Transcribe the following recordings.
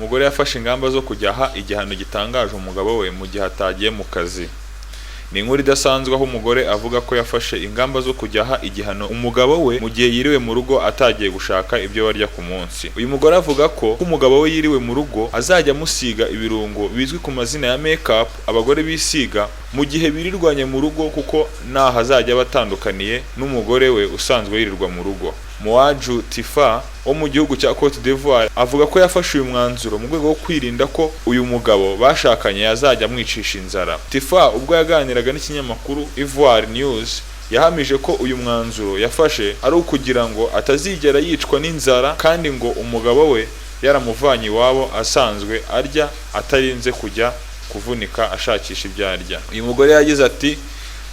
Umugore yafashe ingamba zo kujya aha igihano gitangaje umugabo we mu gihe atagiye mu kazi. Ni inkuru idasanzwe aho umugore avuga ko yafashe ingamba zo kujya aha igihano umugabo we mu gihe yiriwe mu rugo atagiye gushaka ibyo barya ku munsi. Uyu mugore avuga ko umugabo we yiriwe mu rugo azajya amusiga ibirungo bizwi ku mazina ya make-up abagore bisiga mu gihe birirwanye mu rugo, kuko ntaho azajya aba atandukaniye n'umugore we usanzwe yirirwa mu rugo. Moadju Tifa wo mu gihugu cya Cote d'Ivoire avuga ko yafashe uyu mwanzuro mu rwego rwo kwirinda ko uyu mugabo bashakanye yazajya amwicisha inzara. Tifa, ubwo yaganiraga n'ikinyamakuru Ivoire News, yahamije ko uyu mwanzuro yafashe ari ukugira ngo atazigera yicwa n'inzara, kandi ngo umugabo we yaramuvanye iwabo asanzwe arya, atarinze kujya kuvunika ashakisha ibyo arya. Uyu mugore yagize ati: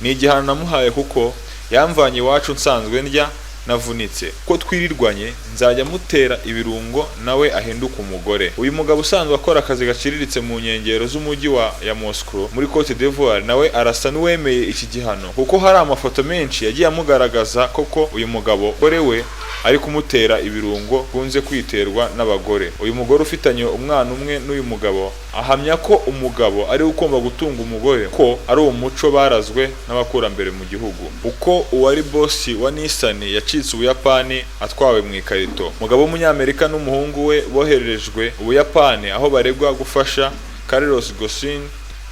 "Ni igihano namuhaye kuko yamvanye iwacu nsanzwe ndya navunitse. Ko twirirwanye, nzajya mutera ibirungo nawe ahinduke umugore." Uyu mugabo usanzwe akora akazi gaciriritse mu nkengero z'umujyi wa Yamoussoukro muri Cote d'Ivoire nawe arasa n'uwemeye iki gihano, kuko hari amafoto menshi yagiye amugaragaza koko uyu mugabo gore we ari kumutera ibirungo kunze kwiterwa n'abagore. Uyu mugore ufitanye umwana umwe n'uyu mugabo ahamya ko umugabo ari we ugomba gutunga umugore, ko ari umuco barazwe n'abakurambere mu gihugu. Uko uwari bosi wa Nissan yacitse Ubuyapani atwawe mu ikarito. Umugabo w'Umunyamerika n'umuhungu we bohererejwe Ubuyapani aho baregwa gufasha Carlos Ghosn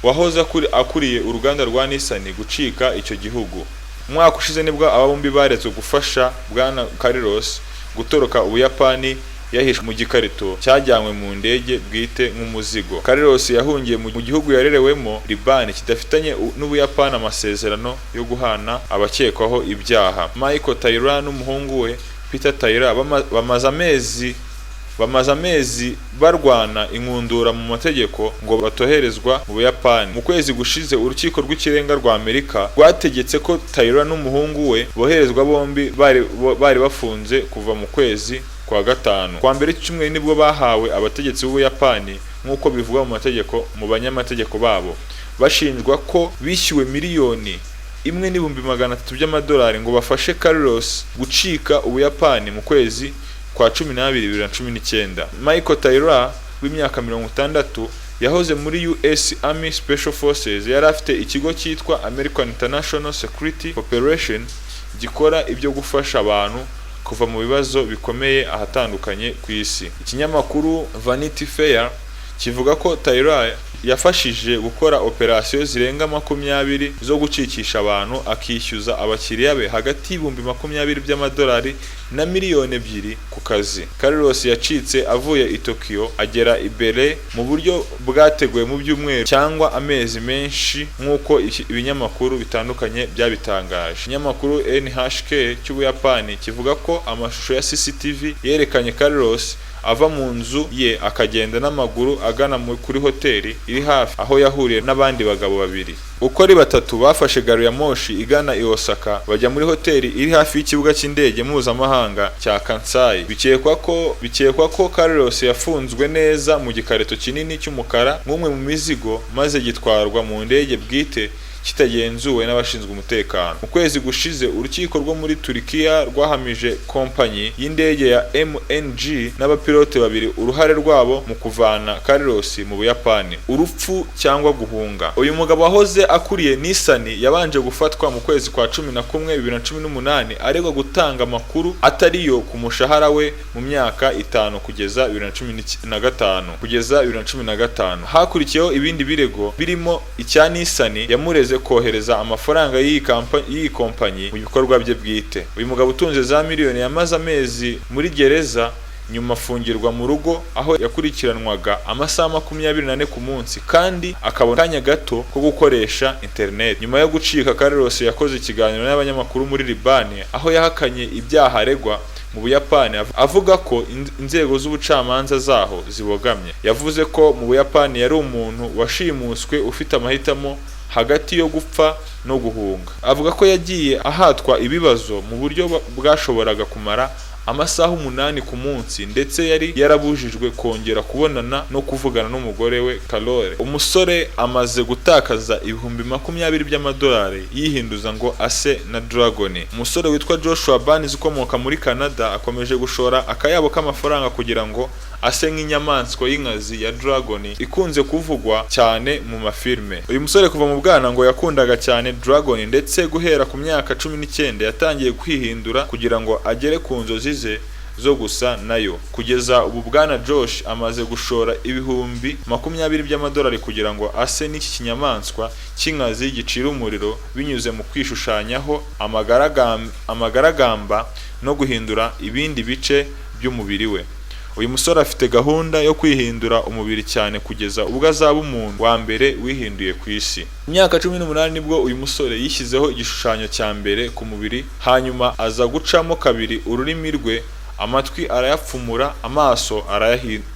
wahoze akuriye uruganda rwa Nissan gucika icyo gihugu. Umwaka ushize nibwo aba bombi baretswe gufasha Bwana Carlos gutoroka Ubuyapani yahishwe mu gikarito cyajyanywe mu ndege bwite nk'umuzigo. Carlos yahungiye mu gihugu yarerewemo, Libani, kidafitanye n'Ubuyapani amasezerano yo guhana abakekwaho ibyaha. Michael Taylor n'umuhungu we Peter Taylor bamaze amezi barwana inkundura mu mategeko ngo batoherezwa mu Buyapani. Mu kwezi gushize, urukiko rw'ikirenga rwa Amerika rwategetse ko Taylor n'umuhungu we boherezwa bombi. Bari bafunze kuva mu kwezi kwa gatanu. Kwa mbere cy'umweru nibwo bahawe abategetsi b'Ubuyapani, nk'uko bivugwa mu mategeko mu banyamategeko babo, bashinjwa ko bishyuwe 1,300,000 by'amadolari ngo bafashe Carlos gucika Ubuyapani mu kwezi kwa 12 2019. Michael Taylor w'imyaka 60 yahoze muri US Army Special Forces. Yari afite ikigo cyitwa American International Security Corporation gikora ibyo gufasha abantu kuva mu bibazo bikomeye ahatandukanye ku isi. Ikinyamakuru Vanity Fair kivuga ko Taylor yafashije gukora operasiyo zirenga 20 zo gucikisha abantu, akishyuza abakiriya be hagati y'ibihumbi 20 by'amadolari na miliyoni 2 ku kazi. Carlos yacitse avuye i Tokyo agera i Berlin mu buryo bwateguwe mu byumweru cyangwa amezi menshi, nk'uko ibinyamakuru bitandukanye byabitangaje. Ikinyamakuru NHK cy'Ubuyapani kivuga ko amashusho ya CCTV yerekanye Carlos ava mu nzu ye akagenda n'amaguru agana kuri hoteli iri hafi, aho yahuriye n'abandi bagabo babiri. Uko ari batatu bafashe gari ya moshi igana i Osaka, bajya muri hoteli iri hafi y'ikibuga cy'indege mpuzamahanga cya Kansai. Bikekwa ko Carlos yafunzwe neza mu gikarito kinini cy'umukara nk'umwe mu mizigo, maze gitwarwa mu ndege bwite kitagenzuwe n'abashinzwe umutekano. Mu kwezi gushize, urukiko rwo muri Turikiya rwahamije kompanyi y'indege ya MNG n'abapilote babiri uruhare rwabo mu kuvana Carlos mu Buyapani. Urupfu cyangwa guhunga. Uyu mugabo wahoze akuriye Nissan yabanje gufatwa mu kwezi kwa 11 2018 aregwa gutanga amakuru atariyo ku mushahara we mu myaka 5 kugeza 2015. Kugeza 2015 hakurikiyeho ibindi birego birimo icya Nissan yamureze kohereza amafaranga y'iyi kompanyi mu bikorwa bye bwite. Uyu mugabo utunze za miliyoni yamaze amezi muri gereza, nyuma afungirwa mu rugo aho yakurikiranwaga amasaha 24 ku munsi, kandi akabona akanya gato ko gukoresha internet. Nyuma yo gucika, Carlos yakoze ikiganiro n'abanyamakuru muri Libani aho yahakanye ibyaha aregwa mu Buyapani, avuga ko inzego z'ubucamanza zaho zibogamye. Yavuze ko mu Buyapani yari umuntu washimuswe ufite amahitamo hagati yo gupfa no guhunga. Avuga ko yagiye ahatwa ibibazo mu buryo bwashoboraga kumara amasaha 8 ku munsi, ndetse yari yarabujijwe kongera kubonana no kuvugana n'umugore we Carole. Umusore amaze gutakaza 20,000 by'amadolari yihinduza ngo ase na Dragon. Umusore witwa Joshua Barnes ukomoka muri Canada akomeje gushora akayabo k'amafaranga kugira ngo ase nk'inyamaswa y'inkazi ya dragon ikunze kuvugwa cyane mu mafilme. Uyu musore kuva mu bwana ngo yakundaga cyane dragon, ndetse guhera ku myaka 19 yatangiye kwihindura kugira ngo agere ku nzozi ze zo gusa nayo. Kugeza ubu, bwana Josh amaze gushora 20,000 by'amadolari kugira ngo ase n'iki kinyamaswa cy'inkazi gicira umuriro, binyuze mu kwishushanyaho amagaragamba no guhindura ibindi bice by'umubiri we. Uyu musore afite gahunda yo kwihindura umubiri cyane kugeza ubwo azaba umuntu wa mbere wihinduye ku isi. Mu myaka 18 nibwo uyu musore yishyizeho igishushanyo cya mbere ku mubiri, hanyuma aza gucamo kabiri ururimi rwe, amatwi arayapfumura, amaso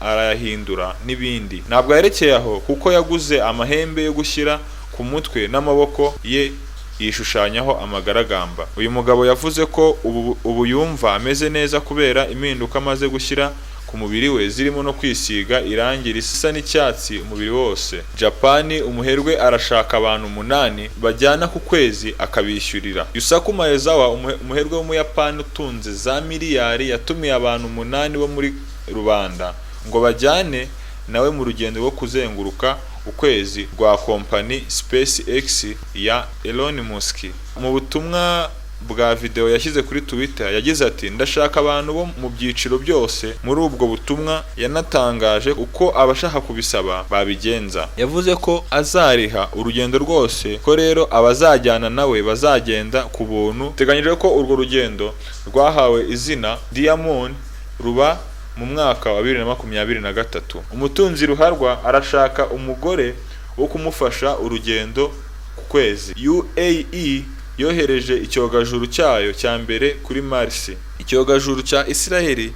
arayahindura n'ibindi. Ntabwo yerekeye aho, kuko yaguze amahembe yo gushyira ku mutwe n'amaboko ye yishushanyaho amagaragamba. Uyu mugabo yavuze ko ubu yumva ameze neza kubera impinduka amaze gushyira ku mubiri we, zirimo no kwisiga irangi risa n'icyatsi umubiri wose. Japani: umuherwe arashaka abantu umunani bajyana ku kwezi akabishyurira. Yusaku Maezawa, umuherwe w'Umuyapani utunze za miliyari, yatumiye abantu umunani bo muri rubanda ngo bajyane nawe mu rugendo rwo kuzenguruka ukwezi rwa kompanyi SpaceX ya Elon Musk. Mu butumwa bwa video yashyize kuri Twitter yagize ati: "Ndashaka abantu bo mu byiciro byose." Muri ubwo butumwa yanatangaje uko abashaka kubisaba babigenza. Yavuze ko azariha urugendo rwose, ko rero abazajyana nawe bazagenda ku buntu. Biteganyijwe ko urwo rugendo rwahawe izina Dear Moon ruba mu mwaka wa 2023. Umutunzi ruharwa arashaka umugore wo kumufasha urugendo ku kwezi. UAE yohereje icyogajuru cyayo cya mbere kuri Mars. Icyogajuru cya Israel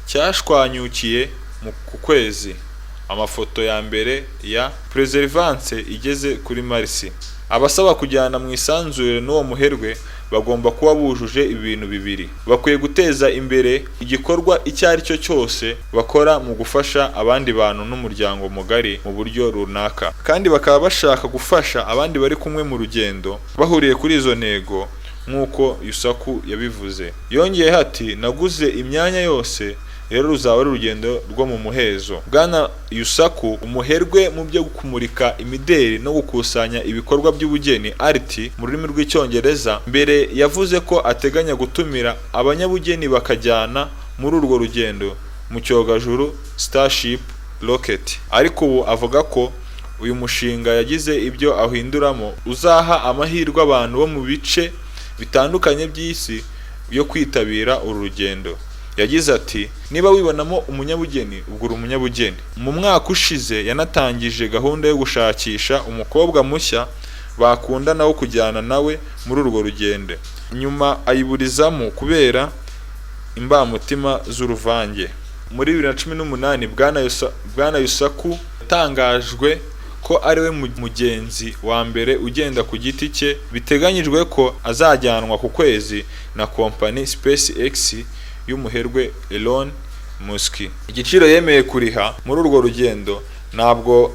cyashwanyukiye ku kwezi. Amafoto ya mbere ya Perseverance igeze kuri Mars. Abasaba kujyana mu isanzure n'uwo muherwe bagomba kuba bujuje ibintu bibiri: bakwiye guteza imbere igikorwa icyo ari cyo cyose bakora mu gufasha abandi bantu n'umuryango mugari mu buryo runaka, kandi bakaba bashaka gufasha abandi bari kumwe mu rugendo bahuriye kuri izo ntego, nk'uko Yusaku yabivuze. Yongeyeho ati: "Naguze imyanya yose, rero ruzaba ari urugendo rwo mu muhezo." Bwana Yusaku, umuherwe mu byo kumurika imideri no gukusanya ibikorwa by'ubugeni, art mu rurimi rw'Icyongereza, mbere yavuze ko ateganya gutumira abanyabugeni bakajyana muri urwo rugendo mu cyogajuru Starship Rocket, ariko ubu avuga ko uyu mushinga yagize ibyo ahinduramo uzaha amahirwe abantu bo mu bice bitandukanye by'isi yo kwitabira uru rugendo. Yagize ati: "Niba wibonamo umunyabugeni, ubwo uri umunyabugeni." Mu mwaka ushize yanatangije gahunda yo gushakisha umukobwa mushya bakundana wo kujyana nawe muri urwo rugendo, nyuma ayiburizamo kubera imbamutima z'uruvange. Muri 2018 bwana Yusaku yatangajwe ko ari we mugenzi wa mbere ugenda ku giti cye biteganyijwe ko azajyanwa ku kwezi na kompani SpaceX y'umuherwe Elon Musk. Igiciro yemeye kuriha muri urwo rugendo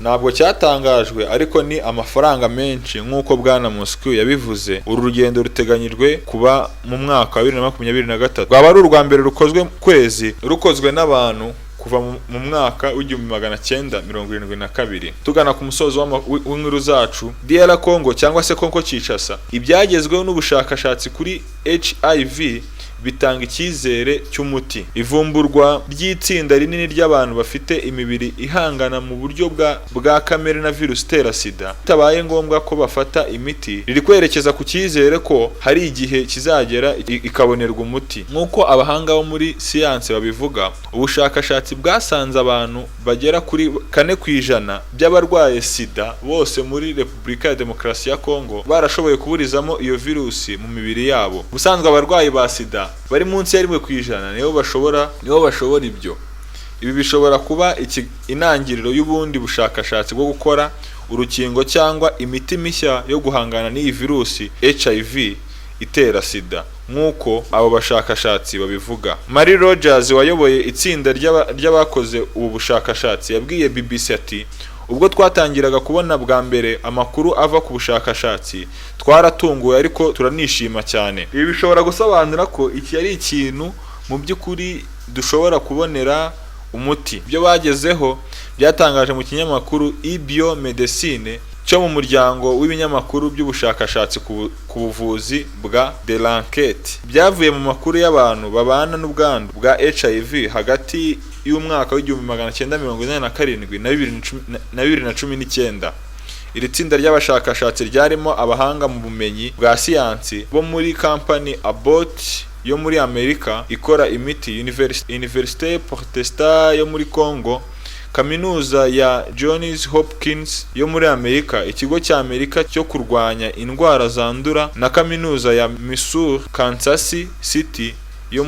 ntabwo cyatangajwe, ariko ni amafaranga menshi nk'uko bwana Musk yabivuze. Uru rugendo ruteganyijwe kuba mu mwaka wa 2023, rwaba ari urwa mbere rukozwe mu kwezi rukozwe n'abantu kuva mu mwaka w'1972. Tugana ku musozo w'inkuru zacu, DR Congo cyangwa se Congo Kinshasa, ibyagezweho n'ubushakashatsi kuri HIV bitanga icyizere cy'umuti. Ivumburwa ry'itsinda rinini ry'abantu bafite imibiri ihangana mu buryo bwa kamere na virusi itera sida bitabaye ngombwa ko bafata imiti, riri kwerekeza ku cyizere ko hari igihe kizagera ikabonerwa umuti, nk'uko abahanga bo muri siyanse babivuga. Ubushakashatsi bwasanze abantu bagera kuri 4% by'abarwaye sida bose muri Repubulika ya Demokarasi ya Kongo barashoboye kuburizamo iyo virusi mu mibiri yabo. Ubusanzwe abarwayi ba sida bari munsi ya 1% nibo bashobora ibyo. Ibi bishobora kuba intangiriro y'ubundi bushakashatsi bwo gukora urukingo cyangwa imiti mishya yo guhangana n'iyi virusi HIV itera sida, nk'uko abo bashakashatsi babivuga. Mary Rogers wayoboye itsinda ry'abakoze ubu bushakashatsi yabwiye BBC ati: "Ubwo twatangiraga kubona bwa mbere amakuru ava ku bushakashatsi, twaratunguwe ariko turanishima cyane." Ibi bishobora gusobanura ko iki ari ikintu mu by'ukuri dushobora kubonera umuti. Ibyo bagezeho byatangaje mu kinyamakuru eBiomedicine cyo mu muryango w'ibinyamakuru by'ubushakashatsi ku buvuzi bwa The Lancet. Byavuye mu makuru y'abantu babana n'ubwandu bwa HIV hagati y'umwaka w'1987 na 2019. Iri tsinda ry'abashakashatsi ryarimo abahanga mu bumenyi bwa siyansi bo muri kampani Abbott yo muri Amerika ikora imiti, Université Protestante yo muri Congo, Kaminuza ya Johns Hopkins yo muri Amerika, Ikigo cya Amerika cyo kurwanya indwara zandura na Kaminuza ya Missouri Kansas City yo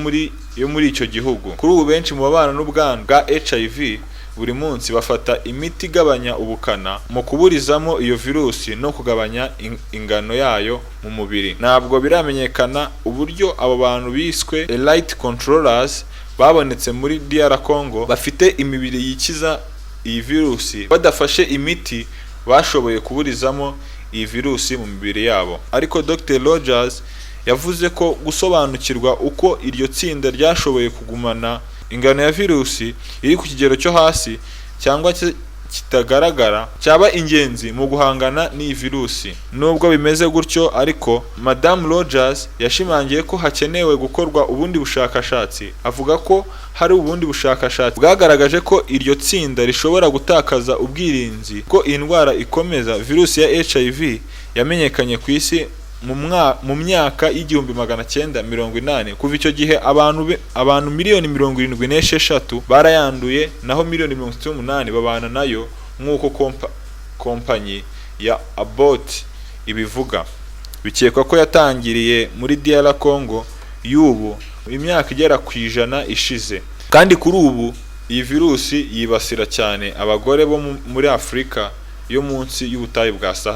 muri icyo gihugu. Kuri ubu, benshi mu babana n'ubwandu bwa HIV buri munsi bafata imiti igabanya ubukana mu kuburizamo iyo virusi no kugabanya ingano yayo mu mubiri. Ntabwo biramenyekana uburyo abo bantu biswe elite controllers babonetse muri DR Congo bafite imibiri yikiza iyi virusi badafashe imiti bashoboye kuburizamo iyi virusi mu mibiri yabo. Ariko Dr Rogers yavuze ko gusobanukirwa uko iryo tsinda ryashoboye kugumana ingano ya virusi iri ku kigero cyo hasi cyangwa kitagaragara cyaba ingenzi mu guhangana n'iyi virusi. Nubwo bimeze gutyo ariko, Madamu Rogers yashimangiye ko hakenewe gukorwa ubundi bushakashatsi. Avuga ko hari ubundi bushakashatsi bwagaragaje ko iryo tsinda rishobora gutakaza ubwirinzi ko iyi ndwara ikomeza. Virusi ya HIV yamenyekanye ku isi mu myaka y'1980. Kuva icyo gihe, abantu miliyoni 76 barayanduye, naho miliyoni 38 babana nayo, nk'uko kompanyi ya Abbott ibivuga. Bikekwa ko yatangiriye muri DR Congo y'ubu imyaka igera ku 100 ishize, kandi kuri ubu iyi virusi yibasira cyane abagore bo muri Afurika yo munsi y'ubutayu bwa Sahara.